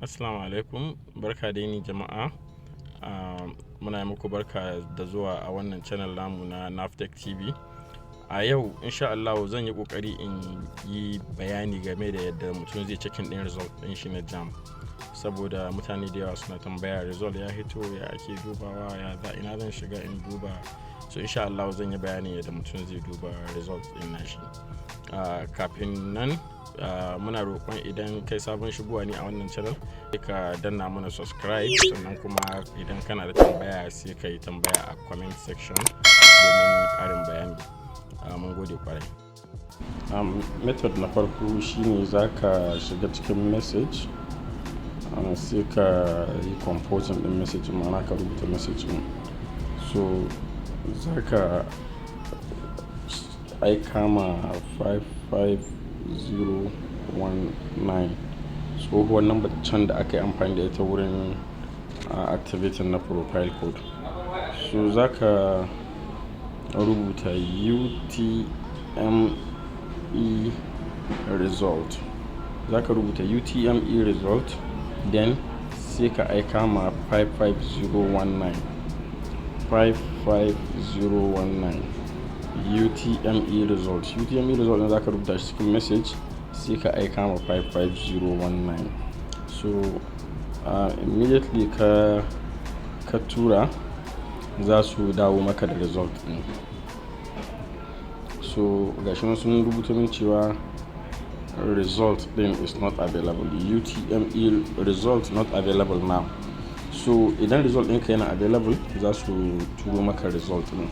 Assalamu alaikum, barka da yini jama'a. Muna yi muku barka da zuwa a wannan channel namu na Naftech TV. A yau insha Allah zan yi kokari in yi bayani game da yadda mutum zai checking din result din shi na JAMB. Saboda mutane da yawa suna tambaya, result ya hito, ya ake dubawa, ya za ina zan shiga in duba? So insha Allah zan yi bayani yadda mutum zai duba result din nashi. Kafin nan, muna roƙon idan kai sabon shigowa ne a wannan channel, sai ka danna mana subscribe, sannan kuma idan kana da tambaya sai ka yi tambaya a comment section domin ƙarin bayani. Mun gode kwarai. Method na farko shine za ka shiga cikin message, sai ka yi composing din message, ma'ana ka rubuta message din. So za ka aika ma 55019, tsohuwar number can da aka yi amfani da ita wurin activating na profile code. So za ka rubuta UTME result, za ka rubuta UTME result, then sai ka aika ma 55019, 55019, UTME result. UTME result za ka rubuta shi cikin message, sai ka aika ma 55019. So immediately ka tura, za su dawo maka da result din. So gashi nan sun rubuta min cewa result din is not available, UTME result not available now. So idan result ɗinka yana available, za su turo maka result ɗin.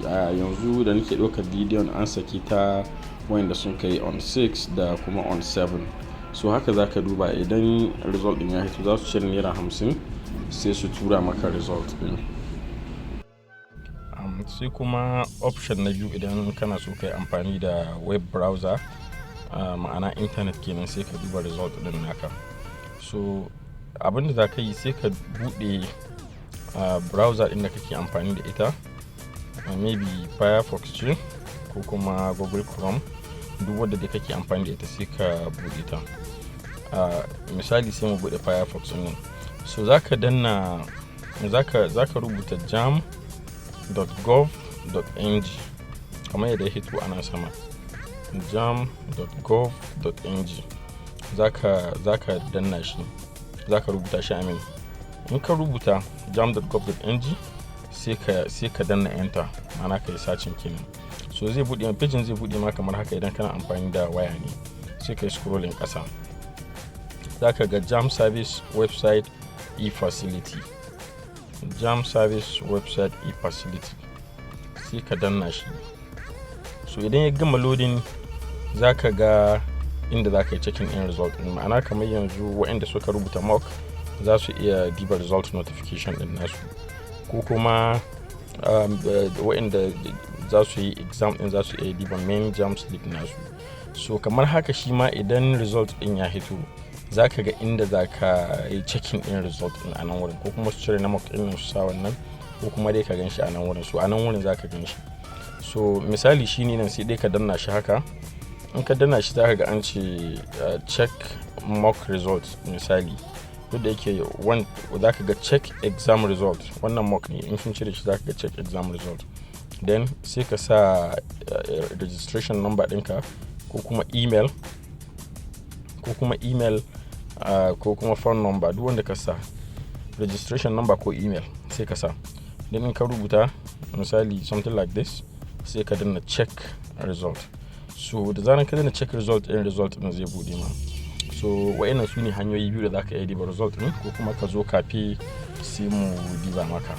A yanzu da nake ɗaukar bidiyon, an saki ta wayanda sun kai on 6 da kuma on 7. So haka za ka duba, idan result din ya hito, za su cire ₦50, sai su tura maka result din. Sai kuma option na biyu, idan kana so ka yi amfani da web browser, ma'ana internet kenan, sai ka duba result din naka. So abinda za ka yi, sai ka bude browser din da kake amfani da ita, maybe Firefox ce ko kuma Google Chrome, duk wadda da kake amfani da ita, sai ka bude ta. Misali, sai mu bude Firefox din nan. So za ka danna, za ka rubuta jamb.gov.ng kamar yadda ya hito ana sama, jamb.gov.ng. Za ka danna shi, za ka rubuta shi amin. In ka rubuta jamb.gov.ng, sai ka danna enter, ma'ana ka yi searching kenan. So zai buɗe page, zai buɗe ma kamar haka. Idan kana amfani da waya ne, sai ka yi scrolling ƙasa, za ka ga JAMB Service Website e-Facility, JAMB Service Website e-Facility, sai ka danna shi. So idan ya gama loading, za ka ga inda za ka yi checking in result din, ma'ana kamar yanzu waɗanda suka rubuta mock za su iya diba result notification din nasu, ko kuma waɗanda za su yi exam din za su iya diba main JAMB slip nasu. So kamar haka shi ma, idan result din ya hito, za ka ga inda za ka yi checking in result din a nan wurin, ko kuma su cire na mock din su sa wannan, ko kuma dai ka gan shi a nan wurin. So a nan wurin za ka gan shi. So misali shi ne nan, sai dai ka danna shi haka. In ka danna shi, za ka ga an ce check mock result. Misali, duk da yake za ka ga check exam result, wannan mock ne, in sun cire shi za ka ga check exam result. Then sai ka sa registration number ɗinka ko kuma email ko kuma phone number, duk wanda ka sa, registration number ko email, sai ka sa. Then in ka rubuta misali something like this, sai ka danna check result. So da zaran ka danna check result din, result din zai bude ma. So wa'annan su ne hanyoyi biyu da zaka iya diba result din, ko kuma ka zo cafe sai mu diba maka.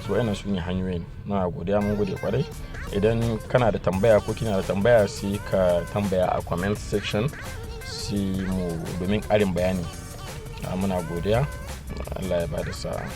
So wa'annan su ne hanyoyin. Na godiya, mun gode kwarai. Idan kana da tambaya ko kina da tambaya, sai ka tambaya a comment section sai mu domin ƙarin bayani. Muna godiya, Allah ya bada sa'a.